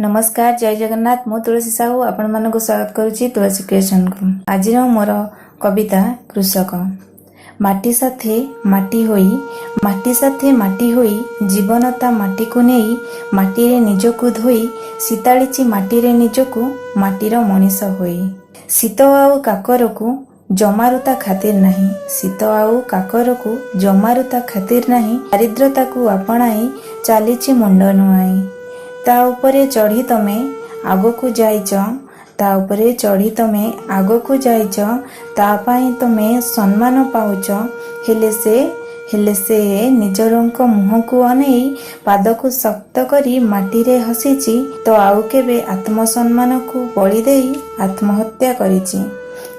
ନମସ୍କାର, ଜୟ ଜଗନ୍ନାଥ। ମୁଁ ତୁଳସୀ ସାହୁ ଆପଣମାନଙ୍କୁ ସ୍ୱାଗତ କରୁଛି ତୁଳସୀ କ୍ରିଏସନକୁ। ଆଜିର ମୋର କବିତା କୃଷକ। ମାଟି ସାଥେ ମାଟି ହୋଇ, ମାଟି ସାଥେ ମାଟି ହୋଇ, ଜୀବନ ତା ମାଟିକୁ ନେଇ, ମାଟିରେ ନିଜକୁ ଧୋଇ, ଶୀତାଳିଛି ମାଟିରେ ନିଜକୁ ମାଟିର ମଣିଷ ହୋଇ। ଶୀତ ଆଉ କାକରକୁ ଜମାରୁ ତା ଖାତିର ନାହିଁ। ଶୀତ ଆଉ କାକରକୁ ଜମାରୁ ତା ଖାତିର ନାହିଁ। ଦାରିଦ୍ରତାକୁ ଆପଣାଇ ଚାଲିଛି ମୁଣ୍ଡ ନୁଆଇଁ। ତା ଉପରେ ଚଢ଼ି ତମେ ଆଗକୁ ଯାଇଛ, ତା ଉପରେ ଚଢ଼ି ତମେ ଆଗକୁ ଯାଇଛ, ତା ପାଇଁ ତମେ ସମ୍ମାନ ପାଉଛ। ହେଲେ ସେ ନିଜରଙ୍କ ମୁହଁକୁ ଅନେଇ ପାଦକୁ ଶକ୍ତ କରି ମାଟିରେ ହସିଛି ତ ଆଉ କେବେ ଆତ୍ମସମ୍ମାନକୁ ବଳି ଦେଇ ଆତ୍ମହତ୍ୟା କରିଛି।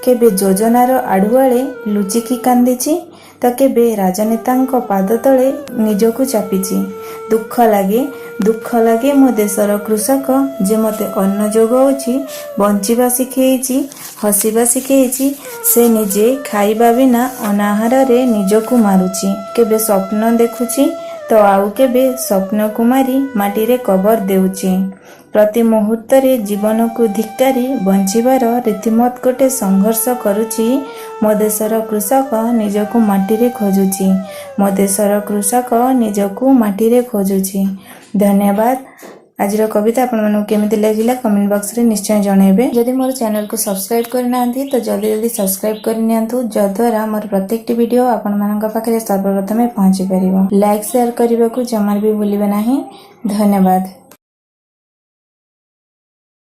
କେବେ ଯୋଜନାର ଆଢୁଆଳେ ଲୁଚିକି କାନ୍ଦିଛି ତ କେବେ ରାଜନେତାଙ୍କ ପାଦ ତଳେ ନିଜକୁ ଚାପିଛି। ଦୁଃଖ ଲାଗେ, ଦୁଃଖ ଲାଗେ ମୋ ଦେଶର କୃଷକ, ଯେ ମୋତେ ଅନ୍ନ ଯୋଗାଉଛି, ବଞ୍ଚିବା ଶିଖେଇଛି, ହସିବା ଶିଖେଇଛି। ସେ ନିଜେ ଖାଇବା ବିନା ଅନାହାରରେ ନିଜକୁ ମାରୁଛି। କେବେ ସ୍ୱପ୍ନ ଦେଖୁଛି ତ ଆଉ କେବେ ସ୍ୱପ୍ନକୁ ମାରି ମାଟିରେ କବର ଦେଉଛି। ପ୍ରତି ମୁହୂର୍ତ୍ତରେ ଜୀବନକୁ ଧିକ୍କାରି ବଞ୍ଚିବାର ରୀତିମତ ଗୋଟେ ସଂଘର୍ଷ କରୁଛି। ମୋ ଦେଶର କୃଷକ ନିଜକୁ ମାଟିରେ ଖୋଜୁଛି। ମୋ ଦେଶର କୃଷକ ନିଜକୁ ମାଟିରେ ଖୋଜୁଛି। ଧନ୍ୟବାଦ। ଆଜିର କବିତା ଆପଣମାନଙ୍କୁ କେମିତି ଲାଗିଲା, କମେଣ୍ଟ ବକ୍ସରେ ନିଶ୍ଚୟ ଜଣାଇବେ। ଯଦି ମୋର ଚ୍ୟାନେଲକୁ ସବସ୍କ୍ରାଇବ୍ କରିନାହାନ୍ତି ତ ଜଲ୍ଦି ଜଲ୍ଦି ସବସ୍କ୍ରାଇବ୍ କରିନିଅନ୍ତୁ, ଯଦ୍ୱାରା ମୋର ପ୍ରତ୍ୟେକଟି ଭିଡ଼ିଓ ଆପଣମାନଙ୍କ ପାଖରେ ସର୍ବପ୍ରଥମେ ପହଞ୍ଚି ପାରିବ। ଲାଇକ୍, ସେୟାର କରିବାକୁ ଜମାରୁ ବି ଭୁଲିବେ ନାହିଁ। ଧନ୍ୟବାଦ।